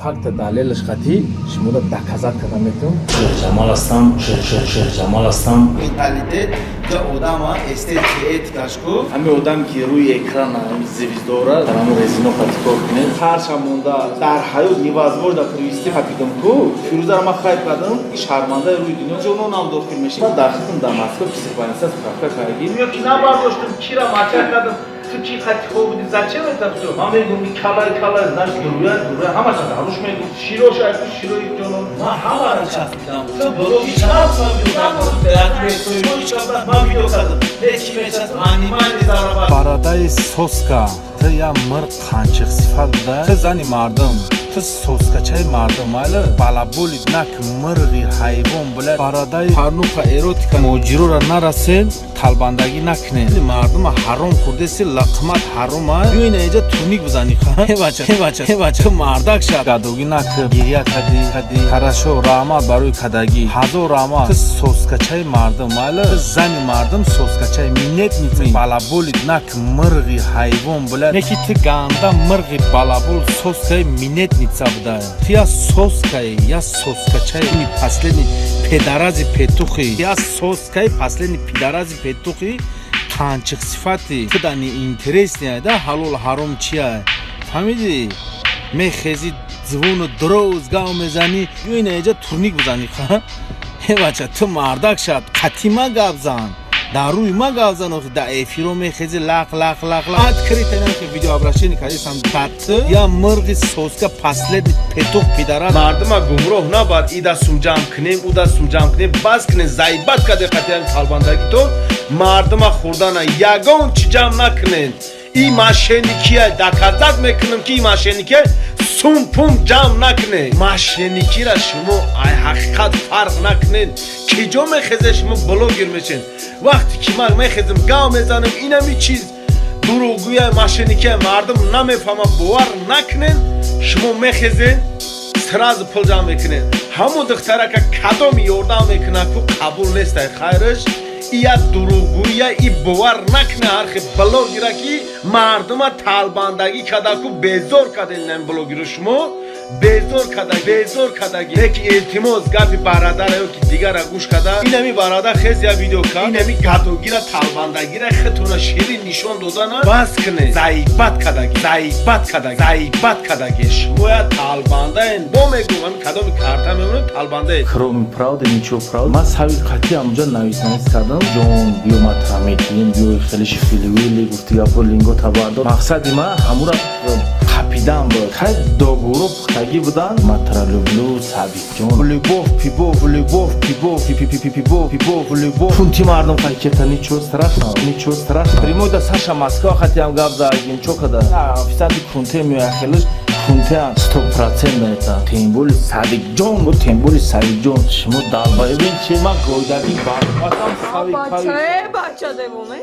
Факта, далелаш қатӣ шуморо доказать карда метавон. Шерҷамал ҳастам, Шерҷамал ҳастам. Менталитет ҷа одама, эстетика, этикаш ку. Ҳамин одам, ки рӯи экрана звездора, дар ҳамон резино қати кор кунед, фарша монда дар ҳаёт невозможно привести хапидам ку. Фирӯзаро ман хайр кардам, шармандаи рӯи дунё ҷононам дохил мешид. Ман дар хитм дар Москва психбольница справка карги. Ё ки набардоштум, кира мача кардам, ту чи хати хоб будӣ? Зачем это всё? Ман мегӯм, ки калай калай, значит, дуруя дуруя, ҳамаша даруш мегӯм, широш айку, широи ҷонон, ман ҳамаро часпидам. Ту блоги чанд сол видео, ман видео кардам, ҳеч ки мечасп, анимали зараба. Барадаи соска, ту я мир қанчиқ сифат буда, ту зани мардум, ту соскачаи мардум, майли балаболи нак, мирғи ҳайвон била. Барадаи парнуха, эротика, моҷирора нарасен, талбандагӣ накунен, мардума ҳаром хӯрдеси, лақмат ҳарома. Ё ина иҷа турник бизани. Бача, бача, бача, ту мардак ша, гадогӣ накӣ. Гиря кадӣ, кадӣ, хорошо, раҳмат барои кадагӣ, ҳазор раҳмат. Ту соскачаи мардум, майли, ту зани мардум, соскачаи минетница, балаболи нак, мирғи ҳайвон била. Неки ту ганда мирғи балабол, соскаи минетница буда, ту я соскаи, я соскачаи последний педарази петухи, я соскаи последний пидарази петухи, қанчиқ сифати. Ту да неинтересный да, ҳалол ҳаром чия, фаҳмидӣ? Мехези, звону дроз гав мезанӣ, ё ина иҷа турник бизанӣ. Бача, ту мардак шад, қатӣ ма гап зан, дар рӯи ма гап зан. Охи дар эфиро мехези, лақ лақ лақ лақ. Открыто ки видеообращение кардисам ба ту, я мирғи соска, последний петух, пидара. Мардума гумроҳ набар, ида сум ҷамъ кунем, уда сум ҷамъ кунем. Бас кунем, заибат каде қатиан талбандагито мардума хӯрдана. Ягон чи ҷамъ накунен, и мошенникия доказать мекунам, ки и мошенникия сум пум ҷамъ накунед. Мошенникира шумо ай ҳақиқат фарқ накунед. Ки ҷо мехезе, шумо блогер мешен. Вақте ки ман мехезам, гав мезанам, инами чиз дурӯғгӯя, мошенникия, мардум намефаҳмад, бовар накунед. Шумо мехезен, сразу пул ҷамъ мекунед. Ҳамон духтарака кадоми ёрдам мекунад ку, қабул нестай хайраш. Ия дурӯғгӯя, и бовар накуна ҳар хел блогера, ки мардума талбандагӣ када ку. Безор каден ин блогеру, шумо безор када, безор кадаги. Леки илтимос, гапи барадара ё ки дигара гӯш када, инами барада хез я видео кард, инами гадогира, талбандагира, хитуна ширин нишон додана бас кунед. Заибат кадаги, заибат кадаги, заибат кадаги. Шумоя талбандаен, бо мегӯм, ами кадоми карта мемонед, талбандаен. Кроме правды ничего правды. Ман сави қатъи ҳамонҷо нависанис кардам: ҷон, биё, ма таметием, биё, хеле шифиливили гуфти, гапо линго табардор. Мақсади ман ҳамура қапидан буд. Хай, договоро пухтагӣ буданд. Ма тра люблю, Сабиҷон, любовь, пибов, любовь, пибов, пипипипибов, пибов, любовь. Пунти мардум қайкета, ничего страшного, ничего страшного. Прямой да Саша Москва хатиам гап задагим, чо када официанти кунте меояд, хелиш кунтеам 100% это. Тем более Садиқҷон, бо тем более Садиқҷон, шумо долбоёбин чи? Ман гойдагӣ барбатам. Бача, бача, девона.